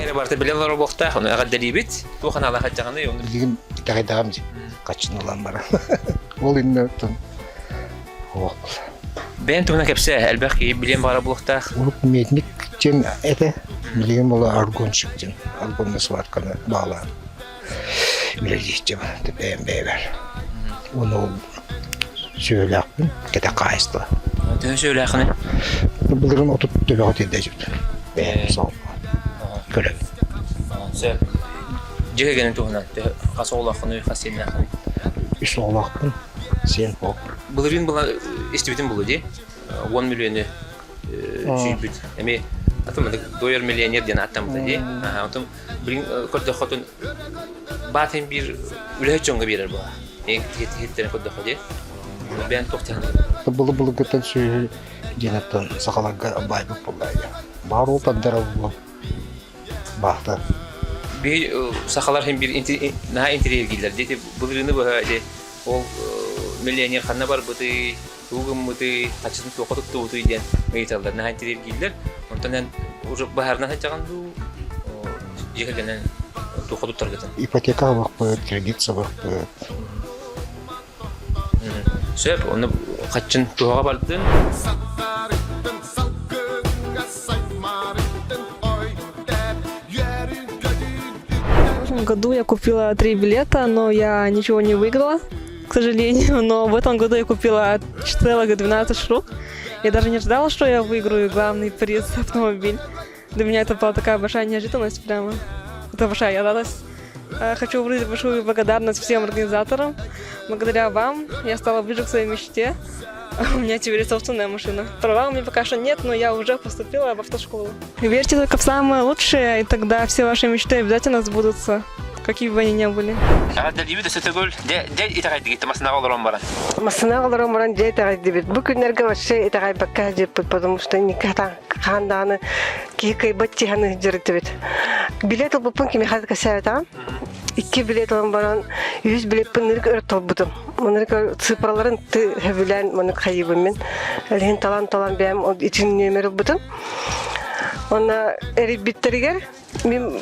Киһи барыта билэ олорор буолуохтаах, ону эҕэрдэлиибит. Туох аналаах сылдьаҕыный? Билигин итэҕэйдэҕим дии. Хаччыны ылан баран. Ол иннэ оттон суох. Бэйэн туһунан кэпсээ, элбэх киһи билиэн баҕара буолуохтаах. Урут медник диэн этэ, билигин буола аргонщик диэн, аргонна сварканы баалаан үлэлиир бэйэм бэйэбэр. Уонна ол сүөһүлээхпин, кэтэх хаһаайыстыба. Төһө сүөһүлээххиний? Былырыын 30 төбөҕө тиэрдээччибит. Бэйэм соҕуруу көрөбүн. Сөп. Дьиэ кэргэнин туһунан төһө хас оҕолооххунуй, хас сиэннээххиний? Үс оҕолоохпун, сиэн оҕо. Былырыын была истибитим булу дии. 10 миллиону сүүйбүт. Эми атын дойор миллионер диэн ааттаммыта дии. Онтон билин көрдөххөтүн баатын биир үлэһит дьоҥҥо биэрэр буолар. Эң тиһиттэрин көрдөххө дии. Бэйэн туох тиһэн Былы-былыргыттан сүөһү диэн оттон сахаларга байбыт буолла. Баар ол тардара буолуо. Баахта. Биһи сахалар хин биир наһаа интириэргииллэр дии. Былырыыны быһа ити ол миллионер ханна барбытый, тугу гыммытый, хаччытын туохха туттубутуй диэн ыйыталлар, наһаа интириэргииллэр. Онтон эн уже баһарынан сылдьаҕын дуу, дьиэ кэргэнэн туохха туттаргытын? Ипотека ылыахпыт, кредит сабыахпыт. Сөп, ону хаччын туһаҕа бардын. В прошлом году я купила три билета, но я ничего не выиграла, к сожалению. Но в этом году я купила целых 12 штук. Я даже не ожидала, что я выиграю главный приз автомобиль. Для меня это была такая большая неожиданность прямо. Это большая я радость. Хочу выразить большую благодарность всем организаторам. Благодаря вам я стала ближе к своей мечте. У меня теперь собственная машина. Права у меня пока что нет, но я уже поступила в автошколу. Верьте только в самое лучшее, и тогда все ваши мечты обязательно сбудутся, какие бы они ни были. Эҕэрдэлиибит өссө төгүл. Дьэ, дьэ итэҕэйдигит массыынаҕа олорон баран. Массыынаҕа олорон баран дьэ итэҕэйдибит. Бу күннэргэ вообще итэҕэйбэккэ сылдьыппыт, потому что никогда хаһан даҕаны киһи кыайбат тиһаны сылдьар Билет ылбыппын кимиэхэ да кэпсээбэтэҕим. Икки билет ылан баран үһүс билеппин ынырык өр толбутум. Ынырык цифраларын сөбүлээн маннык хайыыбын мин. Илиһин талан-талан бэйэм итин нүөмэр ылбытым. Онно эрийбиттэригэр мин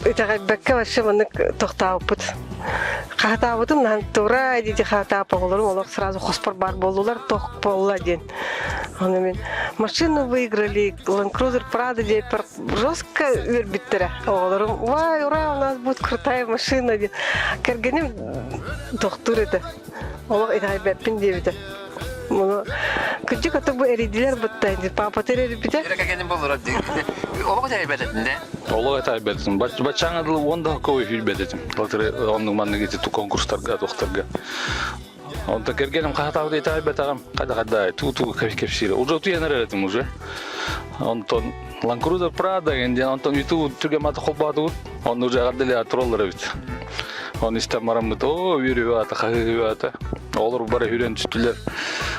итэҕэйбэккэ вообще маннык тохтообуппут. Хаһытаабытым наһан тура диэти хаһытаап оҕолорум олох сразу хоспор баар буоллулар тох буолла диэн. Ону мин машину выиграли, Land Cruiser Prado диэппэр жестко үөрбүттэрэ оҕолорум. Вай, ура, у нас будет крутая машина диэн. Кэргэним тохтуур этэ. Олох итэҕэйбэппин диэбитэ. Муну кырдьык аты бу эрийдилэр бытта папа эрийбитэ. Кэргэним боллура дии. Олох итэҕэйбэт этин да? Олох итэҕэйбэт этим. Баччааҥа дылы уон да хоккой үһүйбэт этим. Оннук маннык ити конкурстарга, туохтарга. Онто кэргэним хаһатаабыт итэҕэйбэтэҕим. Хайда-хайда туу-туу кэпсиирэ. Уже утуйан эрэр этим уже. Онтон Land Cruiser Prado диэн онтон YouTube түргэн маты холбоотубут. Онно уже эҕэрдэлээх тураллар эбит. Оны истэн бараммыт, оо, үөрүү аата, хаһыы аата. Оҕолор бары үрэн түстүлэр,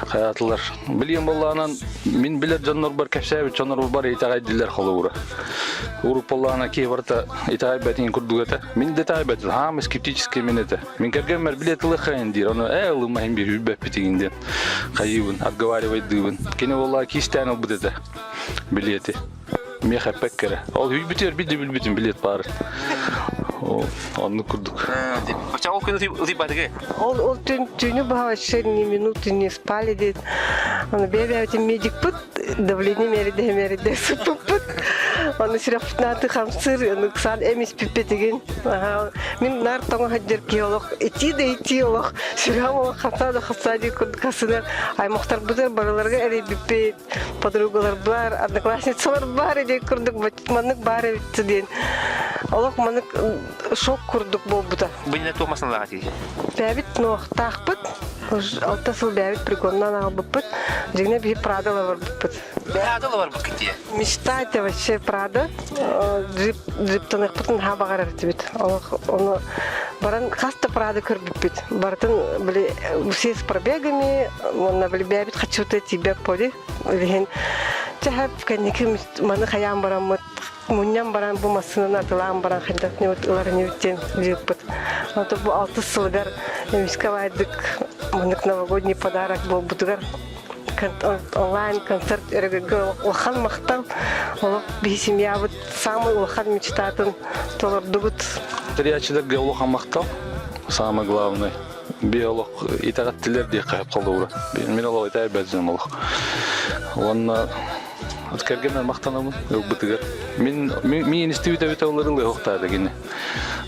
хайаатылар. Билиэн буоллаҕынан, мин билэр дьоннорбор кэпсээбит дьоннорбор итэҕэйдилэр холобура. Урут буоллаҕына киһи барыта итэҕэйбэтин курдук этэ. Мин да итэҕэйбэтим, хаама скептический мин этэ. Мин кэргэммэр билет ылыаххайын диир, ону ээ ылыммаһын биир үрбэппитигин диэн хайыыбын, отговаривайдыыбын. Кини буоллаҕа киистээн ылбыт этэ билиэти. Миэхэ эппэккэ эрэ. Ол үүйбүтүгэр биирдэ билбитим билиэт баарын. Оннук курдук. Оччоҕо ол күн утуйбатыгы? Ол ол түн түүнү быһа вообще ни минуты не спали диэт. Аны бэйэ-бэйэбитин медикпыт, давление мериде мериде сыппыппыт. Аны сүрэхпитин хамсыыр, аны ыксаан эм испиппитигин. Мин наар тоҥо сылдьар киһи олох итии да итии олох сүрэҕим олох хаса да хаса дии курдук хасынар аймахтарбытыгар барыларга эрийбиппит подругалар бар, одноклассницалар бар диэн курдук маннык баар эбит диэн олох маннык шок курдук буолбута. Бу туох масыналаах этий? Бэбит нуохтаахпыт, алта сыл бэбит приконнан аҕалбыппыт, дьиҥнэ биһи Прадала барбыппыт. Прадала барбыккыт дии? Мечта это вообще Прада. Джип, джиптаныахпытын наһаа баҕарар этибит. Олох ону баран хас да Прада көрбүппүт. Барытын били все с пробегами, уонна били бэйэбит хаччыбыта тиийбэт поли. Билиһин чэһэп кэнники маны хайаан бараммыт мунньан баран бу массыынаны атылаан баран хайдах ньыбыт ылар инибит диэн дьыыппыт. Ото бу алтыс сылыгар эмискэ баайдык маннык новогодний подарок буолбутугар онлайн концерт өрөгөйгө улахан махтал олох биһи семьябыт. Самый улахан мечтатын толордубут. Тэрийээччилэргэ улахан махтал. Самое главное. Би олох итэҕэттилэр диэххэ сөп холобура. Мин олох итэҕэйбэт дьон олох. Уонна кэргэммэр махтанабын ылбытыгар. Мин миин истибит эбитэ олар ылыахтаата кини.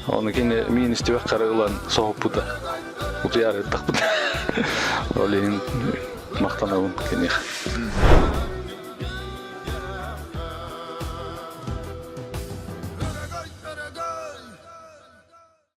Оны кини миин истибэх хара ылан соһуппута. Утуйар ыттахпыт. Ол иһин махтанабын киниэхэ.